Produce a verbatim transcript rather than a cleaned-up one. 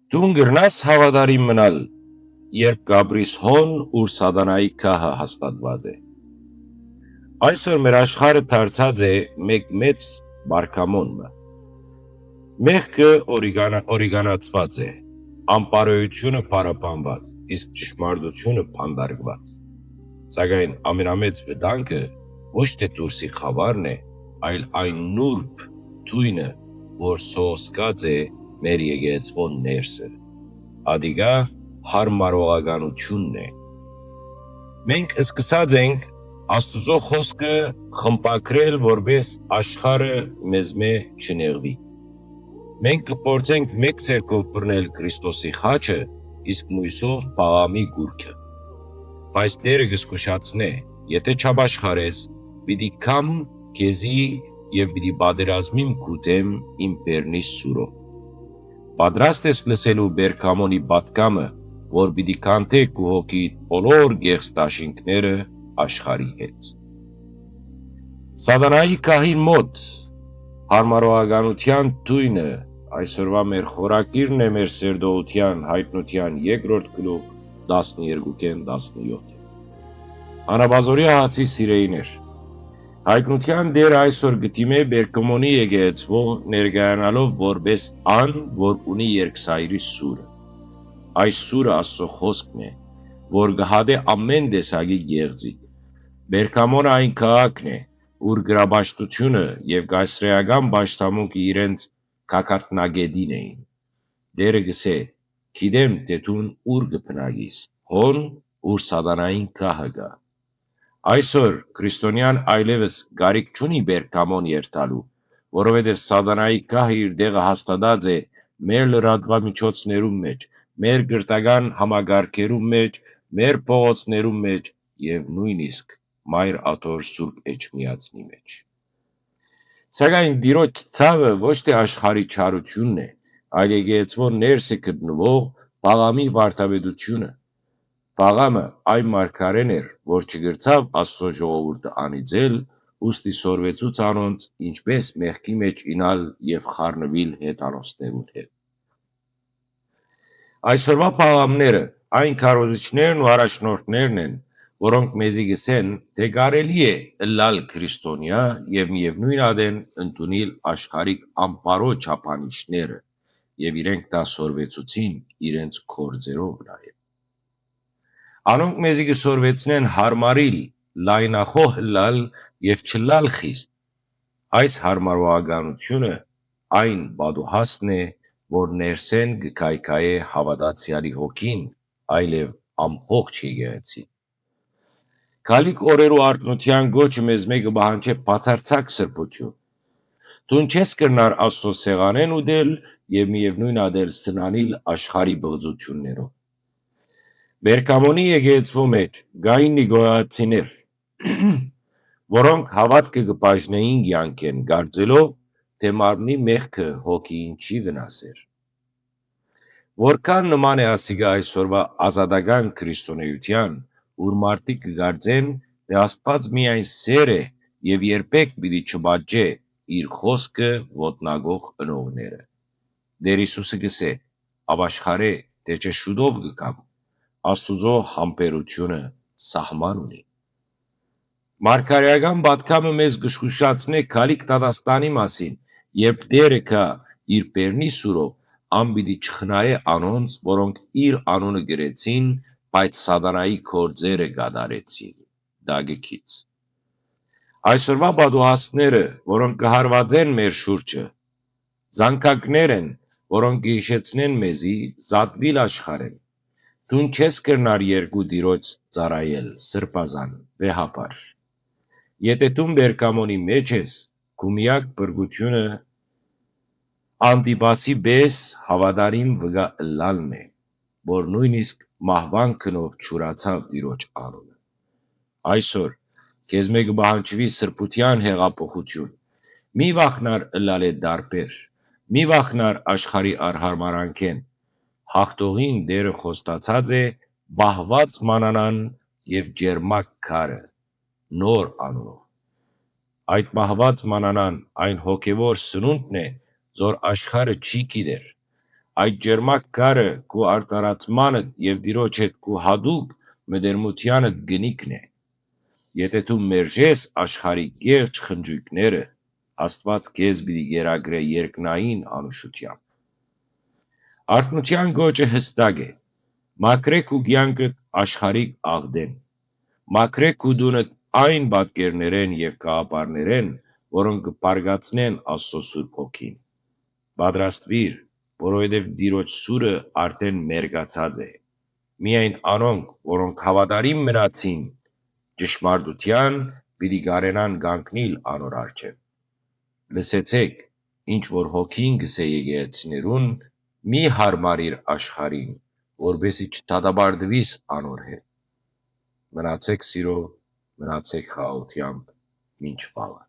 Դուն կրնա՞ս հաւատարիմ մնալ, երբ կ'ապրիս հոն, ուր Սատանայի գահը հաստատուած է։ Այսօր մեր աշխարհը դարձած է մէկ մեծ բարքամոն մը։ Մեղքը օրիգանա-, օրիգանացուած է, անպարոյութիւնը փառաբանուած, իսկ ճշմարտութիւնը բանտարկուած։ Սակայն ամենամեծ վտանգը ոչ թէ դուրսի խաւարն է, այլ այն նուրբ թոյնը, որ սոսկած է մեր եկեղեցւոյ ներսը, ադիկա յարմարողականութիւնն է։ Մենք սկսած ենք Աստուծոյ խօսքը խմբագրել, որպէս աշխարհը մեզմէ չնեղուի։ Մենք կը փորձենք մէկ ձեռքով բռնել Քրիստոսի խաչը, իսկ միւսով Պաղամի կուռքը։ Բայց Տէրը կը զգուշացնէ. «Եթէ չապաշխարես, պիտի գամ քեզի եւ պիտի պատերազմիմ քու դէմ իմ բերնի սուրով»։ Պատրաստ ես լսելու Պերգամոնի պատգամը, որ պիտի քանդէ քու հոգիդ բոլոր կեղծ դաշինքները աշխարհի հետ։ Սատանայի գահին մօտ յարմարողականութեան թոյնը այսօրուայ մեր խորագիրն է մեր սերտողութեան յայտնութեան երկրորդ գլուխ տասներկուքէն տասնեօթ։ Անապազօրեայ հացի սիրեիներ, յայտնութեան Տէրը այսօր կը դիմէ Պերգամոնի եկեղեցւոյ, ներկայանալով որպէս ան, որ ունի երկսայրի սուրը։ Այս սուրը Աստուծոյ խօսքն է, որ կը հատէ ամէն տեսակի կեղծիք։ Պերգամոնը այն քաղաքն է, ուր գրապաշտութիւնը եւ կայսրայական պաշտամունքը իրենց գագաթնակետին էին։ Տէրը կ'ըսէ. «Գիտեմ թէ դուն ուր կը բնակիս, հոն, ուր Սատանային գահը կայ»։ Այսօր քրիստոնեան այլեւս կարիք չունի Պերգամոն երթալու, որովհետեւ Սատանայի գահը իր տեղը հաստատած է մեր լրատուամիջոցներուն մէջ, մեր կրթական համակարգերուն մէջ, մեր փողոցներուն մէջ եւ նոյնիսկ Մայր Աթոռ Սուրբ Էջմիածնի մէջ։ Սակայն Տիրոջ ցաւը ոչ թէ աշխարհի չարութիւնն է, այլ եկեղեցւոյ ներսը գտնուող Պաղամի վարդապետութիւնը։ Պաղամը այն մարգարէն էր, որ չկրցաւ Աստուծոյ ժողովուրդը անիծել, ուստի սորվեցուց անոնց ինչպէս մեղքի մէջ իյնալ եւ խառնուիլ հեթանոսներուն հետ։ Այսօրուայ պաղամները այն քարոզիչներն ու առաջնորդներն են, որոնք մեզի կ'ըսեն թէ կարելի է ըլլալ քրիստոնեայ եւ միեւնոյն ատեն ընդունիլ աշխարհիկ անպարոյ չափանիշները, եւ իրենք դա սորվեցուցին իրենց գործերով նաեւ։ Անոնք մեզի կը սորվեցնեն յարմարիլ, լայնախոհ ըլլալ եւ չըլլալ խիստ։ Այս յարմարողականութիւնը այն պատուհասն է, որ ներսէն կը քայքայէ հաւատացեալի հոգին, այլեւ ամբողջ եկեղեցին։ Գալիք օրերու արթնութեան կոչը մեզմէ կը պահանջէ բացարձակ սրբութիւն։ Դուն չես կրնար Աստուծոյ սեղանէն ուտել եւ միեւնոյն ատեն սնանիլ աշխարհի բղծութիւններով։ Պերգամոնի եկեղեցւոյ մէջ կային նիկոյացիներ, որոնք հաւատքը կը բաժնէին կեանքէն, կարծելով թէ մարմնի մեղքը հոգիին չի վնասեր։ Որքան նման է ասիկա այսօրուայ ազատական քրիստոնէութեան, ուր մարդիկ կը կարծեն թէ Աստուած միայն սէր է եւ երբեք պիտի չպատժէ իր խօսքը ոտնակոխ ընողները։ Տէր Յիսուսը կ'ըսէ. «Ապաշխարէ, թէ չէ շուտով կը գամ»։ Աստուծոյ համբերութիւնը սահման ունի։ Մարգարէական պատգամը մեզ կը զգուշացնէ գալիք դատաստանի մասին, երբ Տէրը գայ իր բերնի սուրով, ան պիտի չխնայէ անոնց, որոնք իր անունը կրեցին, բայց Սատանայի գործերը կատարեցին։ Տակը գիծ։ Այսօրուայ պատուհասները, որոնք կը հարուածեն մեր շուրջը, զանգակներ են, որոնք կը յիշեցնեն մեզի զատուիլ աշխարհէն։ Դուն չես կրնար երկու Տիրոջ ծառայել, սրբազան, վեհափառ։ Եթէ դուն Պերգամոնի մէջ ես, քու միակ փրկութիւնը Անտիպասի պէս հաւատարիմ վկայ ըլլալն է, որ նոյնիսկ մահուան գնով չուրացաւ Տիրոջ անունը։ Այսօր քեզմէ կը պահանջուի սրբութեան յեղափոխութիւն։ Մի վախնար ըլլալէ տարբեր, մի վախնար աշխարհի արհամարանքէն։ Յաղթողին Տէրը խոստացած է պահուած մանանան եւ ջերմակ քարը, նոր անունով։ Այդ պահուած մանանան այն հոգեւոր սնունդն է, զոր աշխարհը չի գիտեր։ Այդ ճերմակ քարը քու արդարացմանդ եւ Տիրոջ հետ քու յատուկ մտերմութեանդ գնիքն է։ Եթէ դու մերժես աշխարհի կեղծ խնջոյքները, Աստուած քեզ պիտի կերակրէ երկնային անուշութեամբ։ Արթնութեան կոչը յստակ է։ Մաքրէ քու կեանքդ աշխարհիկ աղտէն։ Մաքրէ քու տունդ այն պատկերներէն եւ գաղափարներէն, որոնք կը բարկացնեն Աստծո Սուրբ Հոգին։ Պատրաստուիր, որովհետեւ Տիրոջ սուրը արդէն մերկացած է։ Միայն անոնք, որոնք հաւատարիմ մնացին ճշմարտութեան, պիտի կարենան կանգնիլ անոր առջեւ։ Լսեցէք, ինչ որ Հոգին կ'ըսէ եկեղեցիներուն, մի յարմարիր աշխարհին, որպեսզի չդատապարտուիս անոր հետ։ Մնացէք սիրով, մնացէք խաղաղութեամբ, մինչ վաղը։